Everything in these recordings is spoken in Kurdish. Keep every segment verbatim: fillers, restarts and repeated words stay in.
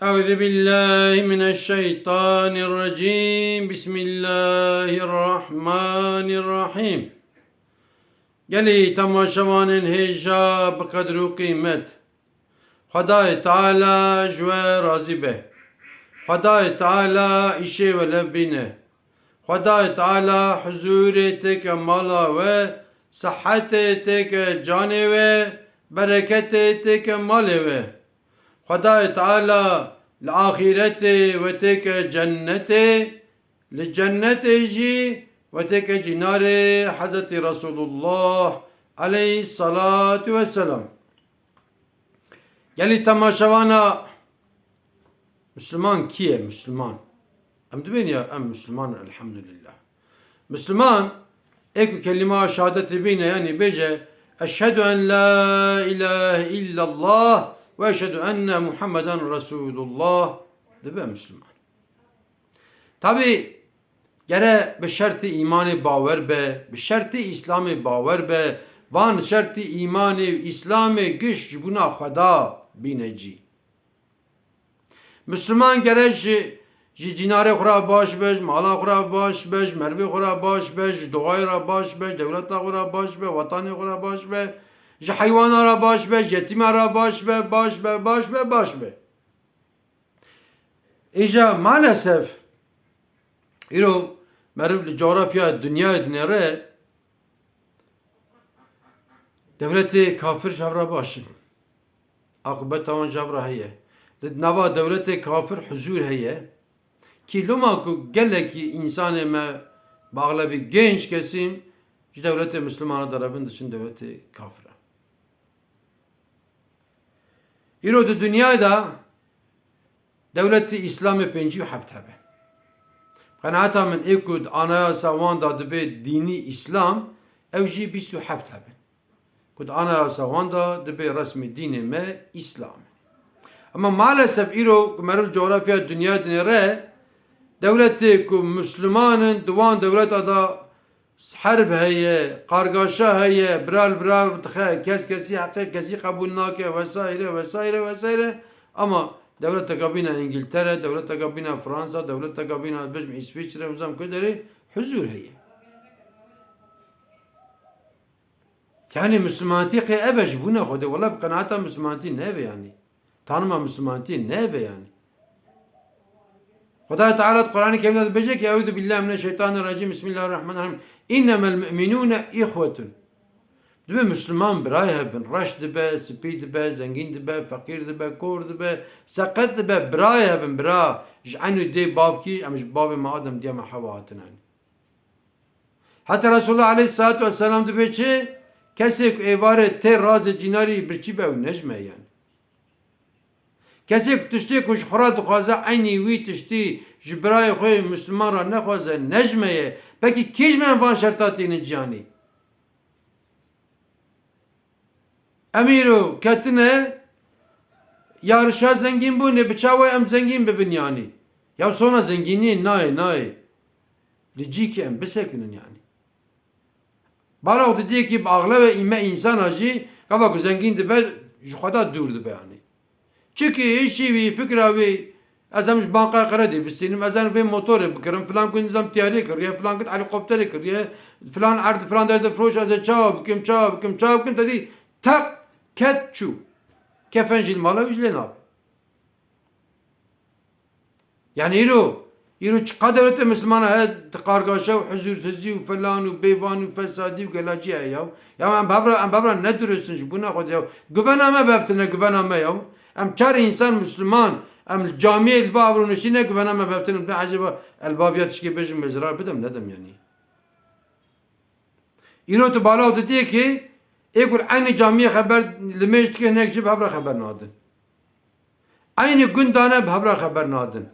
Euzu billahi mineşşeytanirracim. Bismillahirrahmanirrahim. Gelî temaşevanên hêja bi qedr û qîmet. Xwedayê Teala ji we razî be. Xwedayê Teala îşê we lev bîne. Xwedayê Teala huzûrê têke mala we, sihetê têke canê we, bereketê têke malê we. Xwedayê Teala li axîretê we têke cennetê, li cennetê jî we têke cînarê Hezretî Resulullah aleyhissalatu vesselam. Gelî temaşevana, Misliman kî ye? Misliman. Em dibên ya em Misliman in, elhamdülillah. Misliman, ê ku kelîma şehadetê bîne, yanî bêje, "Eşhedü en la ilahe illallah ve eşhedü enne Muhammeden Resulullah", dibe Misliman. Tabî, gere bi şertî îmanê bawer be, bi şertî Îslamê bawer be, van şertî îmanê û Îslamê giş ji bona Xweda bîne cî. Misliman gere ji, ji cînarê xwe re baş be, ji mala xwe re baş be, ji merivê xwe re baş be, ji doğayê re baş be, ji dewleta xwe re baş be, wetanê xwe re baş be, ji heywana re baş be, ji yetîma re baş be, baş be, baş be, baş be. Îja maalesef îro meriv li coğrafya dinyayê dinêre, dewletê kafir ji hev re baş in. Aqibeta wan ji hev re heye. Li nava dewletê kafir huzûr heye. Kî loma ku gelekî însanê me bi axlebî genç kesî ji dewletê Misliman re derevin diçin dewletê kafir re. Îro di dinyayê de dewletê Îslamê pêncî û heft hebe. Qenaeta min ê ku di anayasa wan de dibe dînî Îslam, ew jî bîst û heft hebe. Ku di anayasa wan de dibe resmî dînê me Îslam e. Ema maalesef îro ku meriv coğrafya dinyayê dinêre, dewletê ku Misliman in di wan dewleta de herb heye, qargaşa heye, bira li bira dixe, kes kesî heqê kesî qebûl nake, vesaire, vesaire, vesaire. Ama dewleteke bîna Îngiltere, dewleteke bîna Fransa, dewleteke bîna, bêjim, Îsvîçre, nizam ku derê huzûr heye. Yanî Mislimantî qê ev e ji bona Xwedê? Wela bi qenaeta Mislimantî neve yanî. Tanima Mislimantî neve yanî. Xwedayê Teala di Qur'anê Kerîm de dibêje ki, "Euzu billahi mineşşeytanirracim. Bismillahirrahmanirrahim. İnnemel mu'minune ihwetun." Dibe Misliman birayê hev bin. Reş dibe, spî dibe, zengîn dibe, feqîr dibe, kor dibe, seqet dibe, birayê hev in, bira. Ji en û dê bavkî, em ji bavê me Adem diya me Hewa hatin, yanî. Heta Resulullah aleyhissalatu vesselam dibe çi? Kesê ku êvarê tê razê cînarî birçî be, ew nejme ye yanî. Kesê ku tiştê ku ji xwe re dixwaze eynî wî tiştî ji birayê xwe yê Misliman re nexwaze, nejme ye. Pekî kê ji me van şerta tînin cî yanî? Em îro ketine yarişa zengînbûnê, bi çawa em zengîn bibin yanî? Ya sona zengîniyê nayê, nayê. Li cîkê em bisekinin yanî. Bala xwe didiyekî bi axleve î me însana jî gava ku zengîn dibe ji Xweda dûr dibe yanî. Çikî hişî wî, fikra wî, ez em ji banka qeredê bistînim, ez em vê motorê bikirim, filan ku nizam tiyariyê kiriye, filan ku helikopterê kiriye, filan erd, filan derde firoş, ez ê çawa bikim, çawa bikim, çawa bikim, te dî tak ket çû. Kefen jî li mala wî jî lê nabe. Yani îro, îro çiqa dewletê Mislimana heye di qargaşa û huzûrsizî û filan û bêvan û fesadî û gelacî heye ya. Ya em bevra, em bevra nedurustin ji bona Xwedê ya. Guvena me bevtine, guvena me ya. Em çar însan Misliman, em li camiyê li ba avronişîne, guvena me bevtine. Bi ecêba elbaviya tişkê bêjim, me zirar bidim, nedim yani. Îro tu bala didiyê ki ê ku li eynî camiyê xeber li mêj dike, hinek jî bi hev re xeber nadin. Eynî gund dane bi hev re xeber nadin.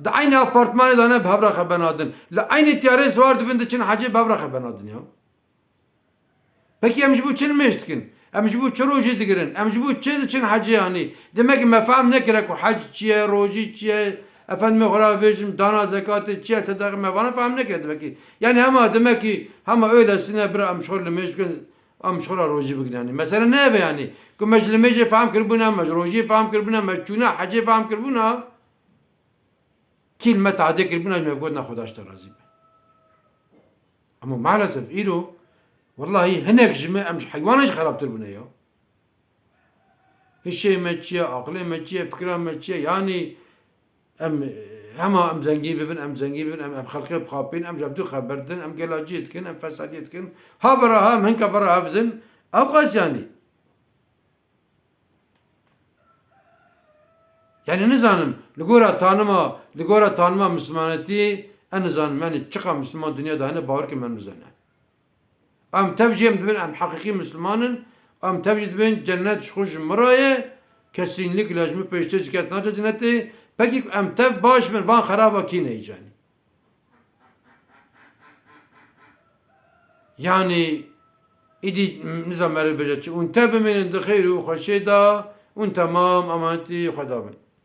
Di eynî apartmanê dane bi hev re xeber nadin. Li eynî tiyarê siwar dibin diçin hecê bi hev re xeber nadin ya. Pekî em ji bo çi li mêj dikin? Em ji bo çi rojî digirin? Em ji bo çi diçin hecê yanî? Demek ki me fehm nekire ku hec çi ye, rojî çi ye, efendimê xwe re bêjim, dana zekatê çi ye, sedeqê me vana fehm nekire demek ki. Yani hema demek ki hema öylesine bira em ji xwe li mêj bikin, em ji xwe re rojî bikin yani. Mesele ne ev e yani. Ku me ji li mêjê fehm kiribûna, me ji rojiyê fehm kiribûna, me ji çûna hecê fehm kiribûna. Kî li me tehdê kiribûna ji me gotina Xweda ji te razî be. Ama maalesef îro, wellahî hinek ji me em ji heywanan jî xerabtir bûne ya. Hişê me çi ye, aqilê me çi ye, fikra me çi ye, yanî em, hema em zengîn bibin, em zengîn bibin, em, em xelkê bixapîn, em ji hevdû xeber din, em gelaciyê dikin, em fesadiyê dikin. Ha bera ha, em hinka bera hev din, ew qas yanî. Yani nizanim, li gora tanima, li gora tanima Mislimanetî, ez nizanim, yani çiqa Misliman dinya de hene, bawer ke me nizane. Em tev jî em dibin, em heqîqî Misliman in, em tev jî dibin cennet ji xwe ji min re ye, kesînlikle ji min pêştir ji kes naçe cennetê, pekî ku em tev baş bin, van xeraba kî ne îcanî. Yani, îdî nizam meriv bêje çi. Ûn te bimînin di xêr û xweşê de, ûn temam emanetî Xweda bin.